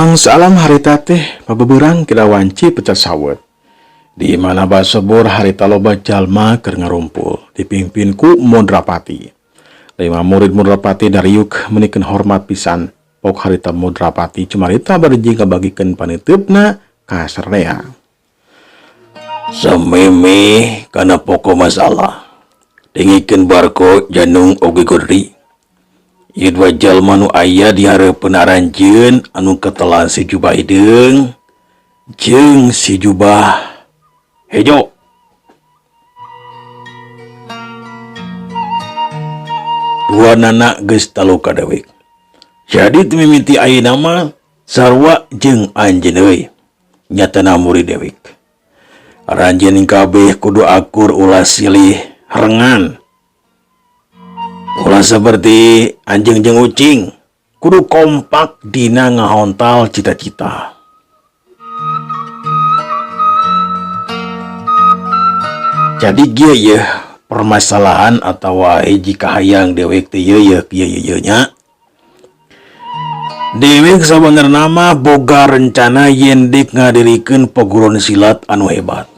Bangsa alam harita teh pabeberang kira wanci pecah sawet. Di mana Basobor harita loba jalma keur ngarumpul dipimpin ku Modrapati. Lima murid Modrapati dariuk menikeun hormat pisan. Pok harita Modrapati cumarita bari jeung ngabagikeun paniteupna ka sarerea. Samemeh kana pokok masalah. Dengikeun Barko Janung oge Godri. Ieu dua jalma nu aya di hareupeun aranjeun anu ketelan si jubah hideung jeung si jubah hejo. Dua nana geus taluka dewek. Jadi teu mimiti ayeuna mah sarua jeung anjeun euy. Nyatana murid dewek. Aranjeun kabeh kudu akur ulah silih rengan. Ulah seperti anjing jeung ucing, kudu kompak dina ngahontal cita-cita. Jadi kieu yeuh permasalahan atawa hiji kahayang dewek teh yeuh yeuh kieu yeuh nya. Dewek sabenerna mah boga rencana yen dek ngadirikeun paguron silat anu hebat.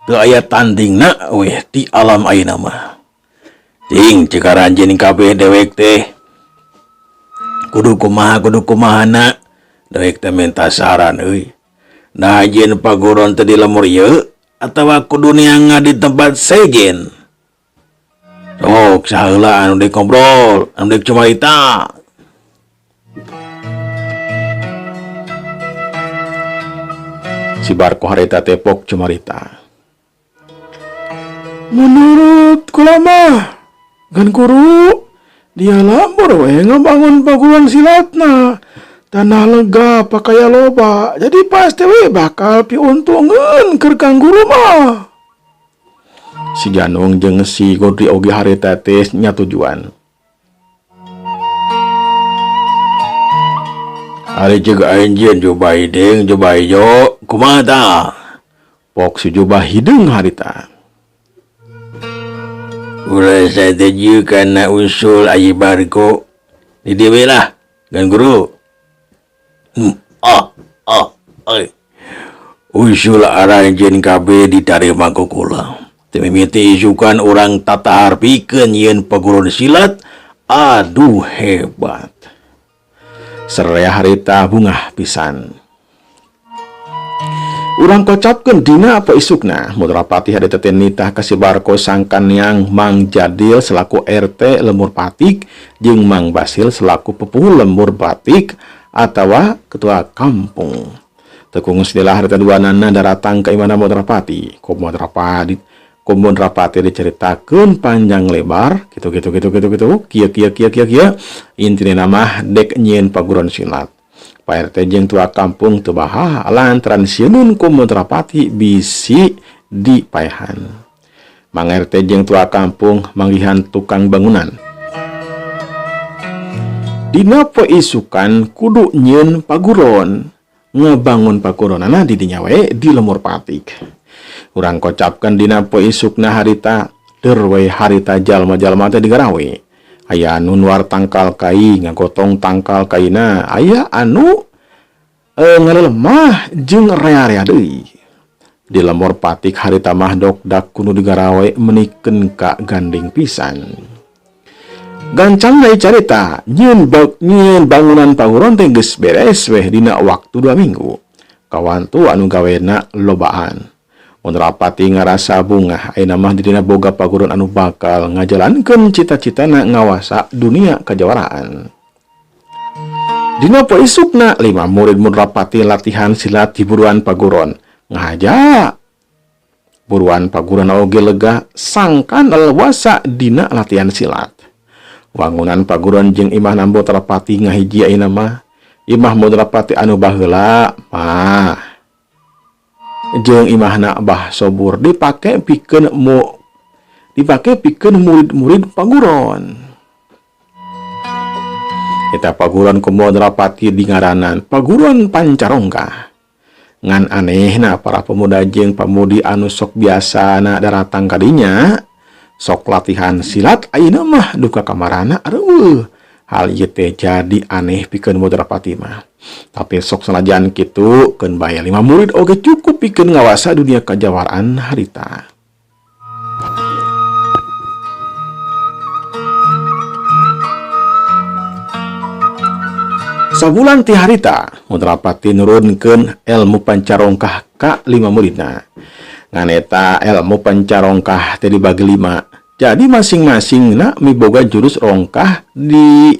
Teu aya tandingna weh di alam ayeuna mah. Ting cek aranjeun kabeh dewek teh kudu kumaha kudu kumahana dewek teh minta saran euy. Nah jeung paguron teh di lemur ieu atawa kudu neangan di tempat sejen. Sok saheula anu dek ngobrol, anu dek cumarita. Si Barko harita teh pok cumarita. Menurut kula mah, gan guru, dia lembur we ngabangun paguron silatna. Tanah lega pakaya loba, jadi pasti we bakal piuntungeun keur Kang Guru mah. Si Janung jeung si Godri oge harita teh nyatujuan. Ari jeung anjeun jubah hideung jubah ijo kumaha tah? Pok si jubah hideung harita. Ulah satuju kana usul Ayi Barko. Di dieu we lah, Gan Guru. Usul aranjeun kabeh ditarima ku kula. Teu mimiti isukan urang tatahar pikeun nyieun paguron silat, aduh hebat. Sararea harita bungah pisan. Urang kocapkeun dina apa isukna, Mudrapati harita teh nitah ka si Barko sangkan neang Mang Jadil selaku RT Lemur Patik jeung Mang Basil selaku pepuhu Lemur Patik atawa ketua kampung. Teu kungus lila harita duanana daratang ka imahna Mudrapati. Ku Mudrapati dicaritakeun panjang lebar, kitu kitu kitu kitu kitu, kieu kieu kieu kieu kieu, intina mah dek nyieun paguron silat. Pak RT jeung tua kampung teu baha lantaran sieun ku Mudrapati bisi dipaehan. Mang RT jeung tua kampung manggihan tukang bangunan. Dina poe isukan kudu nyieun paguron, ngebangun paguronana di dinya we di Lemur Patik. Urang kocapkeun dina poe isukna harita, deur we harita jalma-jalma teh digarawe. Aya anu nuar tangkal kai ngagotong tangkal kaina, aya anu ngalelemah jeung rea-rea deui. Di Lemur Patik harita mah dokdak kudu digarawe menikeun ka gandeng pisan. Gancang deui carita, nyieun bangunan paguron teh geus beres weh dina waktu 2 minggu. Kawantu anu gawena lobaan. Mudrapati ngarasa bungah ayeuna mah dirina boga paguron anu bakal ngajalankeun cita-citana ngawasa dunia kajawaraan. Dina poe isukna 5 murid Mudrapati latihan silat di buruan paguron. Ngahaja buruan paguron oge lega sangkan leluasa dina latihan silat. Wangunan paguron jeung imahna Mudrapati ngahiji ayeuna mah. Imah Mudrapati anu baheula mah jeung imahna Bah Sobur dipake pikeun dipake pikeun murid-murid paguron. Eta paguron ku Mudrapati dingaranan Paguron Pancarongga. Ngan anehna para pemuda jeung pamudi anu sok biasana daratang kadinya sok latihan silat ayeuna mah duka kamarana areueuh Hal ieu teh jadi aneh pikeun Mudrapati mah. Tapi sok sanajan kitu keun bae 5 murid oge cukup pikeun ngawasa dunia kajawaraan harita. Sabulan ti harita, Mudrapati nurunkeun ilmu pancarongkah ka 5 muridna. Ngan eta ilmu pancarongkah teh dibagi 5. Jadi masing-masingna miboga jurus rongkah di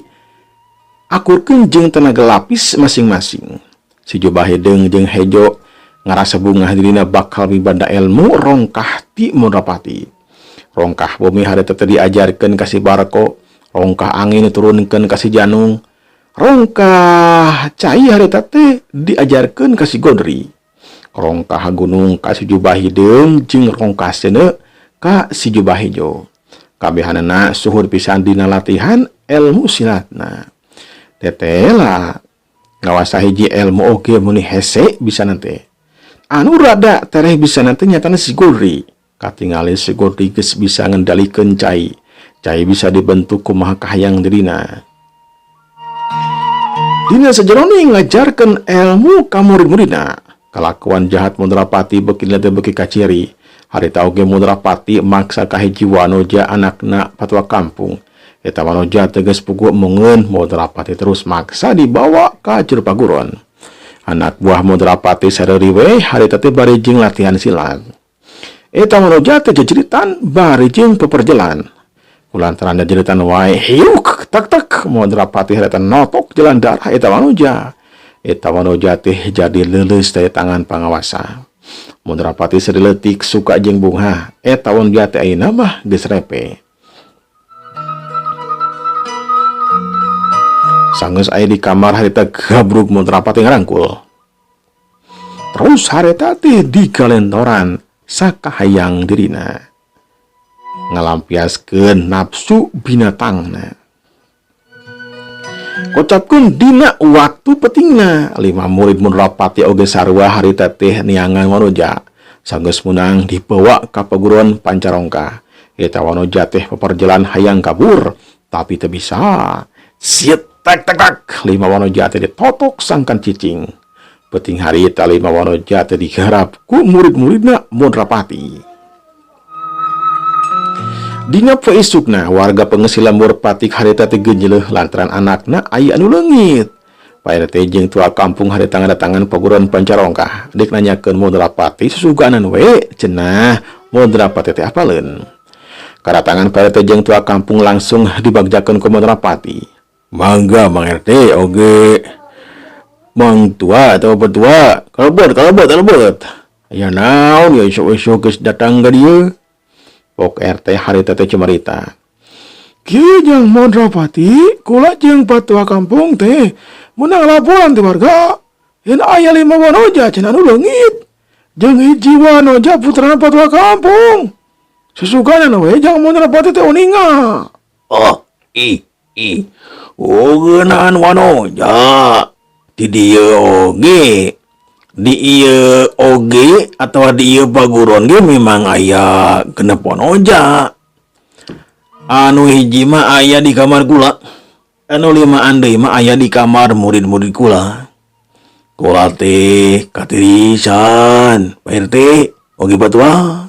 akurkeun jeung tenaga lapis masing-masing. Si Jubah Hideung jeung Hejo ngarasa bungah dirina bakal mibanda ilmu rongkah ti Mudrapati. Rongkah bumi harita teh diajarkeun ka si Barko, rongkah angin diturunkeun ka si Janung, rongkah cai harita teh diajarkeun ka si Godri, rongkah gunung ka si Jubah Hideung jeung rongkah seuneu ka si Jubah Hejo. Kabehanana suhur pisan dina latihan ilmu silatna. Tetela ngawasa hiji ilmu oge muni hese bisa nanti. Anu rada tereh bisa nanti nyatana si Godri. Katingali si Godri geus bisa ngendalikeun cai. Cai bisa dibentuk kumaha kahayang dirina. Dina sajerone ngajarkeun ilmu ka murid-muridna. Kalakuan jahat Mudrapati beuki leutik beuki kaciri. Harita oge Mudrapati maksa ka hiji wanoja anakna patwa kampung. Eta wanoja tegas puguh mengeun Mudrapati terus maksa dibawa ka jero paguron. Anak buah Mudrapati sareuri we harita teh bari jeung latihan silat. Eta wanoja teh jejeritan bari jeung peperjelan. Kulantaran jejeritan wae hiuk tak tak Mudrapati harita notok jalan darah eta wanoja. Eta wanoja teh jadi leuleus dari tangan pangawasa. Mudrapati seri leutik suka jeung bungah. Eta wanoja teh ayeuna mah geus repe. Sanggeus aya di kamar harita gabrug Mudrapati ngarangkul. Terus harita teh digalentoran sakahayang dirina. Ngalampiaskeun nafsu binatangna. Kocapkeun dina waktu petingna 5 murid Mudrapati oge sarua harita teh niangan wanoja. Sanggeus meunang dibawa ka paguruan Pancarongka. Eta wanoja teh peperjalan hayang kabur tapi teu bisa. Siet tak tak tak 5 wanoja teh ditotok sangkan cicing. Peting harita 5 wanoja teh digarap ku murid-muridna Mudrapati. Dina poe isukna warga pengesi lembur patik harita teh genjeleuh lantaran anakna aya anu leungit. Pak RT jeung tua kampung harita ngadatangan paguruan Pancarongkah. Dek nanyakeun Mudrapati susuganan we cenah Mudrapati teh apaleun. Karatangan Pak RT jeung tua kampung langsung dibagjakeun ku Mudrapati. Mangga Mang RT oge Mang tua atau petua kalebet kalebet kalebet. Aya naon ya isuk-isuk geus datang ka dieu. Pok RT harita teh cumarita. Kieu jeung Mudrapati kula jeung patua kampung teh meunang laporan ti warga. Yen aya 5 wanoja cenah anu leungit. Jeung hiji wanoja putrana patua kampung. Susuganan we jang Mudrapati teh uninga. Oh, i i. Oh, geunahan wanoja. Di dieu oge. Di ieu oge atau di ieu paguron ge memang aya genep wanoja. Anu hiji mah aya di kamar kula. Anu 5 deui mah aya di kamar murid-murid kula. Kula teh katirisan, Pak RT, oge batua.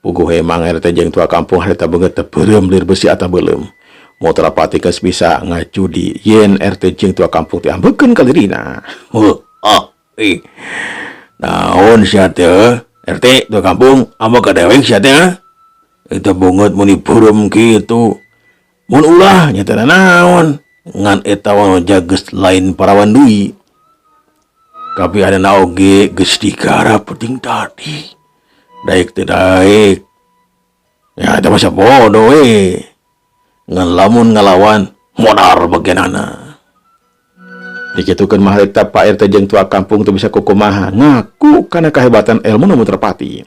Puguh emang RT jeung tua kampung harita beungeut teh beureum lir besi atawa beuleum. Mudrapati geus bisa ngajudi yen RT jeung tua kampung teh ambekeun ka dirina. Heuh, ah, ih. Naon sia teh? RT tua kampung ambek ka dewek sia teh? Eta beungeut mun beureum kitu. Mun ulah nya teh naon? Ngan eta wanoja geus lain parawan deui. Tapi ada oge geus digarap penting tadi. Daek teh daek. Ya eta mah bodoh we. Ngan lamun ngalawan modar bagianana. Dikitukeun mah harita Pak RT jeung tua kampung teu bisa kukumaha ngaku kana kahebatan ilmu nu Mudrapati.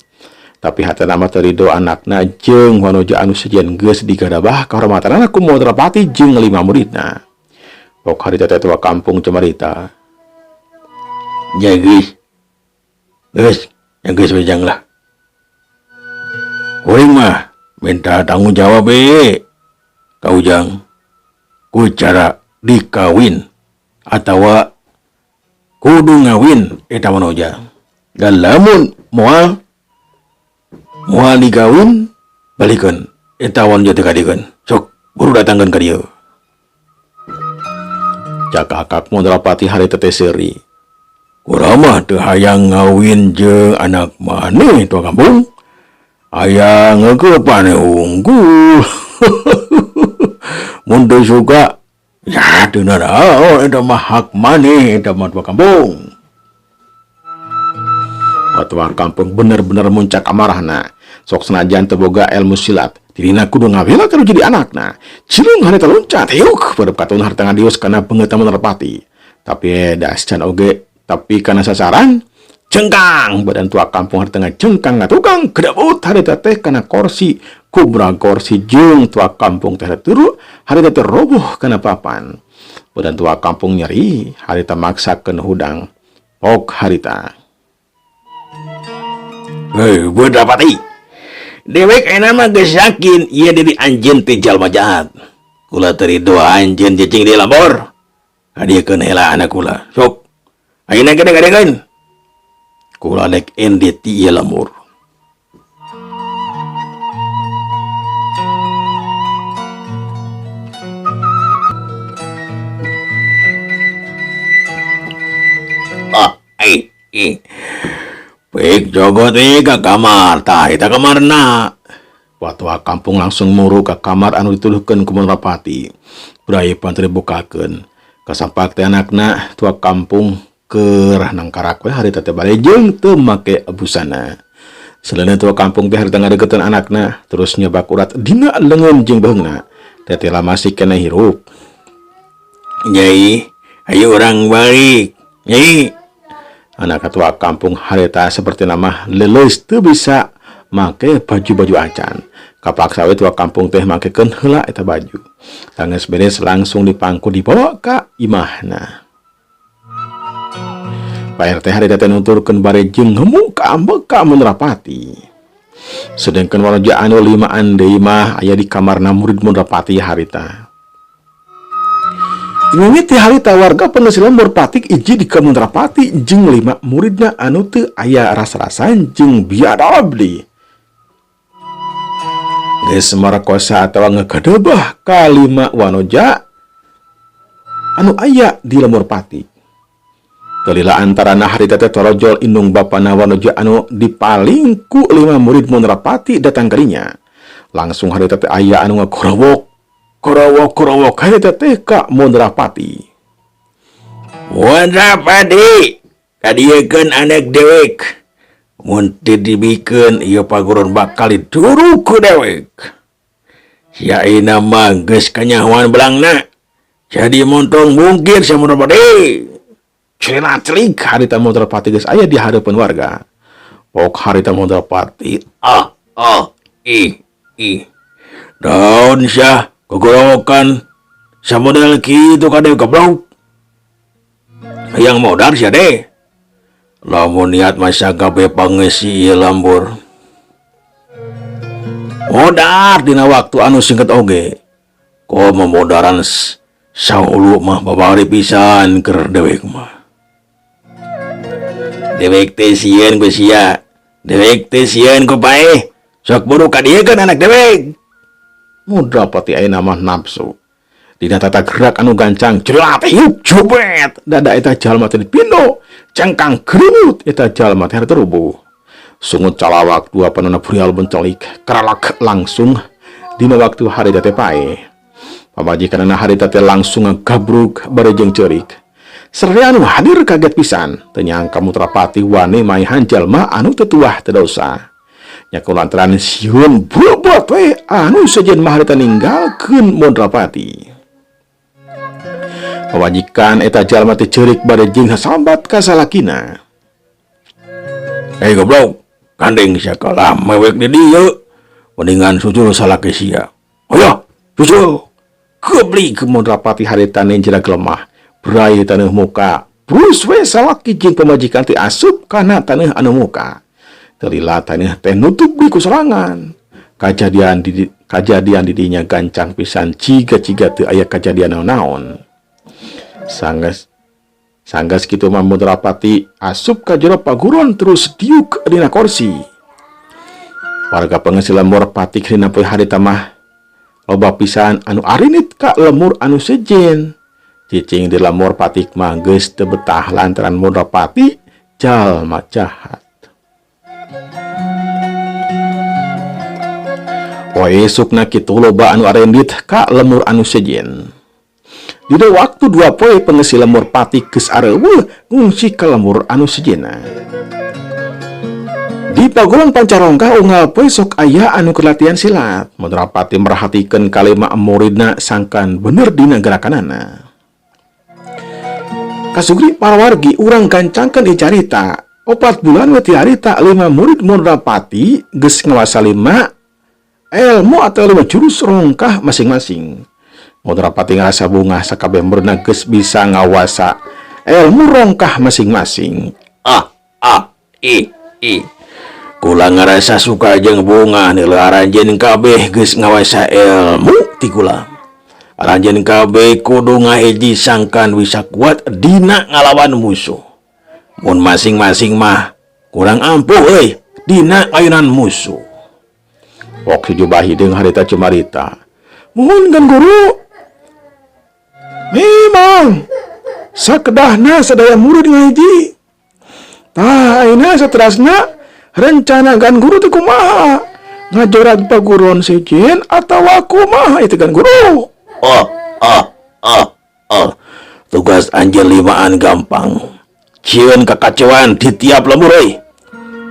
Tapi hatena mah teu rido anakna jeung wanoja anu sejen geus digadabah kahormatanana ku Mudrapati jeung 5 muridna. Pok harita teh tua kampung cumarita. Ya geus. Geus, ya geus wejang lah. Kuring mah minta tanggung jawab we. Ka Ujang. Ku cara dikawin atawa kudu ngawin eta wanoja. Dan lamun moal moal dikawin balikeun eta wanoja teh kadiekeun. Sok buru datangkeun ka dieu. Cak akak Mondrapati harita teh seuri. Kula mah teu hayang ngawin jeung anak maneh tua kampung. Hayang ngeukepan unggul. Mun teu suka ya teu nanaon eta mah hak maneh eta mah tua kampung. Tua kampung bener-bener muncak amarahna. Sok senajan teu boga ilmu silat, dirina kudu ngabela kudu jadi anakna. Cilung harita loncat, hiuk pada katun harta ngadius kana beungeut Mondrapati. Tapi das can oge, tapi kana sasaran cengkang badan tua kampung harta ngacengkang ngatukang kedabut harita teh kana korsi kubra korsi jeung tua kampung teh turu harita teh roboh kana papan. Badan tua kampung nyeri harita maksakeun hudang pok harita. Hei, Mondrapati. Dewek ayeuna mah geus yakin ieu diri anjeun teh jalma jahat. Kula teu rido anjeun cicing di lembur. Hadiekeun heula anak kula. Sok. Ayeuna gede gadekeun. Kula dek ende ti ieu lembur. Ah, eh, eh. Pik jogot ka kamar, tah eta kamarna. Watua kampung langsung muru ka kamar anu dituduhkeun ku Mondrapati. Brai pan teu dibukakeun. Kasampak teh anakna tua kampung keur nangkarak we harita teh bade jeung teu make busana. Seleuna tua kampung teh harita ngadeukeutan anakna, terus nyebak urat dina leungeun jeung beheungna. Tetela masih keneh hirup. Nyai, ayo urang balik. Nyai. Anak ketua kampung harita seperti nama leuleus teu bisa make baju-baju acan. Kapaksa we tua kampung teh makekeun heula eta baju. Sanggeus beres langsung dipangku dibawa ka imahna. Pak RT harita teh nuturkeun bare jeung ngemu ka ambek ka Mondrapati. Sedengkeun wanoja anu limaan deui mah aya di kamarna murid Mondrapati harita. Mimiti harita warga penuh lembur patik iji di Mondrapati jeung 5 muridna anu teu aya ras-rasan jeung biadab deui. Geus marakosa atawa ngegedebah ka 5 wanoja anu aya di lembur patik. Telila antarana harita teh torojol indung bapana wanoja anu dipaling ku 5 murid Mondrapati datang karinya. Langsung harita teh aya anu ngagorowok korowok-korowok harita teh ka Mondrapati. Mondrapati, kadiekeun anak dewek. Mun teu dibikeun ieu paguron bakal diduruk ku dewek. Sia ayeuna mah geus kanyahoan belangna. Jadi montong mungkin sia Mondrapati. Celana celik harita Mondrapati geus aya di hareupeun warga. Pok harita Mondrapati, ah ah ih ih. Daun sia kegorowokan samodel kitu ka deui goblok. Hayang modar sia deh. Lamun niat masa gabe pangeusi ieu lembur. Modar dina waktu anu singkat oge. Komo modaran saulu mah babari pisan keur dewek mah. Dewek teh sieun ku sia. Dewek teh sieun ku paeh. Sok buru ka dieu kan anak dewek. Mondrapati ayeuna mah nafsu. Dina tata gerak anu gancang, jelat hiup jubet. Dada eta jalma teh dipindo, cengkang gerut eta jalma teh terubuh. Sungut calawak dua panona burial bencelik, keralak langsung dina waktu harita teh paeh. Pamajikanana harita teh langsung ngagabruk bari jeung ceurik. Sararea anu hadir kaget pisan, teu nyangka Mondrapati wani maehan jalma anu teu tuah teu dosa. Nya kulantaran sieun bobot we anu sejen mah harita ninggalkeun Mondrapati. Pamajikan eta jalma teh ceurik bari jeung sasambat ka salakina. Hei goblok, gandeng sia kalah mewek di dieu. Mendingan susul salaki sia. Ayo, susul. Geblik Mondrapati harita nenjera gelemah. Brai taneuh muka. Brus we salaki jeung pamajikan teh asup kana taneuh anu muka. Telila taneuh teh nutup di kuserangan. Kajadian di dinya gancang pisan ciga-ciga teu aya kajadian naon-naon. Sanggeus sanggeus kitu mah Mudrapati asup ka jero paguron terus diuk dina korsi. Warga pengeusi lembur patik dina poe harita mah loba pisan anu arinit ka lemur anu sejen. Cicing di lemur patik mah geus teu betah lantaran Mudrapati jalma jahat. Poe esukna kitu loba anu arendit ka lemur anu sejen. Dina waktu 2 poe pengeusi lemur patik geus areuweuh ngungsi ka lemur anu sejenna. Di paguron Pancarongka unggal poe sok aya anu keur latihan silat. Mudrapati merhatikeun kalima muridna sangkan bener dina gerakanana. Kasugri para wargi urang gancangkeun ieu carita. 4 bulan we ti harita 5 murid Mudrapati geus ngawasa 5 ilmu atau 5 jurus rongkah masing-masing. Mudrapati ngarasa bungah sakabeh muridna geus bisa ngawasa ilmu rongkah masing-masing. A A I I. Kula ngarasa suka jeung bungah nilai aranjeun kabeh geus ngawasa ilmu ti kula. Aranjeun kabeh kudu ngahiji sangkan bisa kuat dina ngalawan musuh. Mun masing-masing mah kurang ampuh euy dina ayunan musuh. Pok si jubah hideung harita cumarita. Muhun kan guru. Memang sakedahna sadaya murid ngahiji. Tah ayeuna saterasna rencana gan guru teh kumaha? Ngajorag paguron sejen atawa kumaha itu gan guru? Oh, oh, oh, oh. Tugas anjeun limaan gampang. Cieun kakaceuan di tiap lembur euy.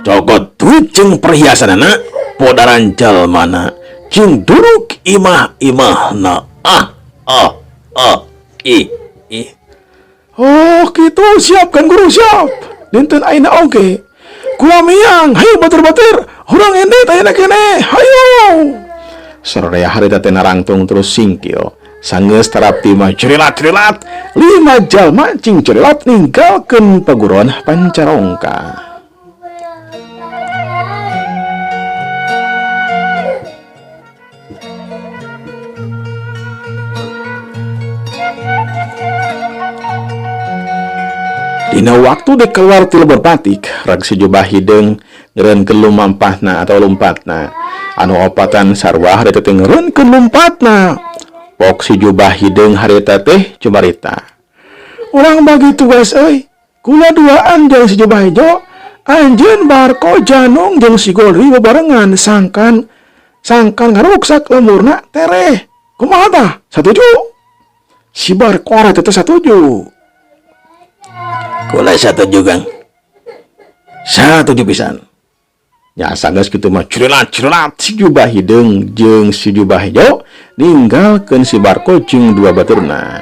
Cokot duit jeung perhiasanana, podaran jalmana, jeung duruk imah-imahna. Ah, ah, ah, i, i. Oh, kitu siap kan guru siap. Dinten ayeuna oge. Kula miang, hayu batur-batur, urang endit ayeuna keneh, hayu. Sararea harita teh narangtung terus singkil. Sanggeus tarapti mah cerilat-cerilat, 5 jalma cing cerilat ninggalkeun paguron Pancarongka. Dina waktu dek keluar ti lembur patik, rag si jubah hideung ngeureunkeun lumampahna atau lumpatna. Anu opatan sarua harita teh ngeureunkeun lumpatna. Pok si jubah hideung harita teh cumarita. Urang bagi tugas euy, kula duaan jeung si jubah hejo, anjeun Barko Janung jeung si Goldri bebarengan sangkan ngaruksak lemurna tereh. Kumaha tah? Satuju? Si Barko harita teh satuju. Kula satuju Kang. Satuju pisan. Ya sanggeus kitu mah curilat-curilat si jubah hideung jeung si jubah hejo ninggalkeun si Barko jeung dua baturna.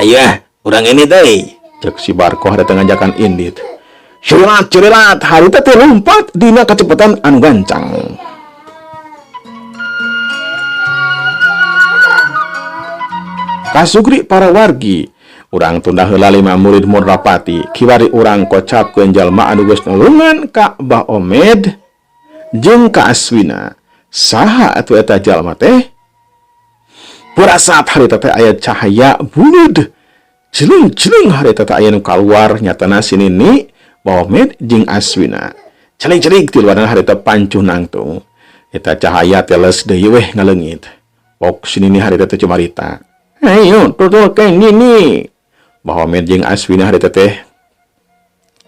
Ayo ah, urang ini teh. Cek si Barko harita ngajakan indit. Curilat-curilat harita teh lompat dina kacepetan anu gancang. Kasugri para wargi urang tunda heula 5 murid Mudrapati kiwari urang kocapkeun jalma anu geus nulungan ka Bah Omed jeung ka Aswina. Saha atuh eta jalma teh? Purasat harita teh aya cahaya buleud jeleng-jeleng harita teh aya nu kaluar nyatana si Nini, Bah Omed jeung Aswina. Celing-celing ti luarna harita pancuh nangtung. Eta cahaya teh leus deui weh ngaleungit. Pok si Nini harita teh cumarita. Ayo tutulkeun Nini. Bah Omed jeung Aswina harita teh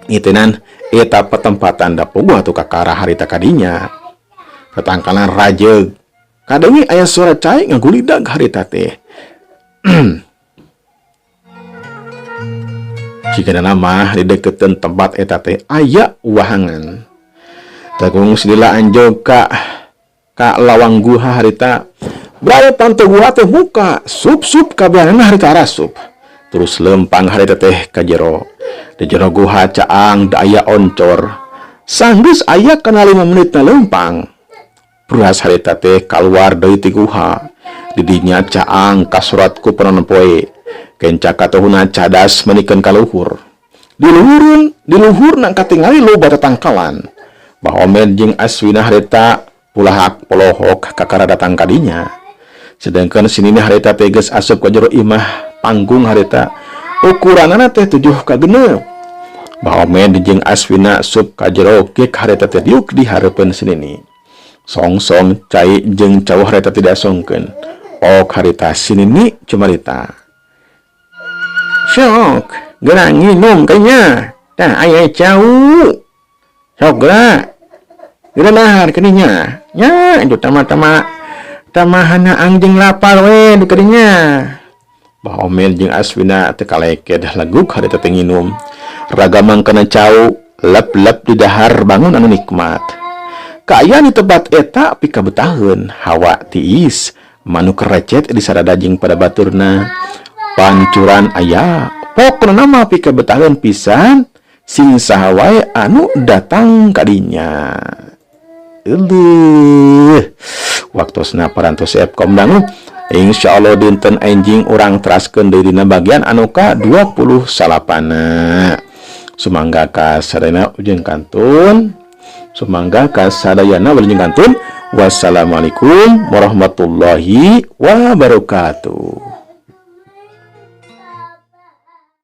ngitenan eta petempatan da puguh atuh kakara harita kadinya. Tetangkalan rajeug. Kadenge aya suara cai ngagulidag harita teh. Jigana mah di deketan tempat eta teh aya wahangan. Tagung silila anjog ka lawang guha harita. Berada pantu guha teh muka sup-sup kabehanana harita arasup. Terus lempang harita teh ka jero. Di jero guha caang da aya oncor. Sanggeus aya kana 5 menit na lempang. Beras harita teh kaluar deui ti guha. Di dinya caang kasurat ku panon poe. Kenca katuhuna cadas menikeun ka luhur. Di luhurun, di luhurna katingali loba tatangkalan. Bah Omed jeung Aswina harita Pulahak polohok kakara datang kadinya. Sedangkan si Nini harita teh geus asup ka jero imah panggung harita ukuranana teh 7 ka 6. Bah Omed jeung Aswina asup ka jero gek harita teh diuk di hareupeun si Nini. Song-song cai jeung cau harita teh diasongkeun. Ok harita si Nini cumarita. Sok, geura nginum kayaknya. Tah aya cau. Sok geura. Geura dahar kadinya. Nya itu tama-tama tamahana anjing lapar we di kadinya. Bah Omed jeung Aswina teu kaleked leguk harita teh nginum. Ragamang kana cau, lep-lep di dahar bangun anu nikmat. Kaayaan di tempat eta pikabetaheun, hawa tiis, manuk recet di sarada jeung pada baturna. Pancuran aya, pokona mah pikabetaheun pisan sing saha wae anu datang kadinya. Euleuh. Waktosna parantos Epkom dangu. Insyaallah dinten enjing urang teraskeun deui dina bagian anu ka 29. Sumangga ka sadayana ujung kantun. Sumangga ka sadayana wilujeng kantun. Wassalamualaikum warahmatullahi wabarakatuh.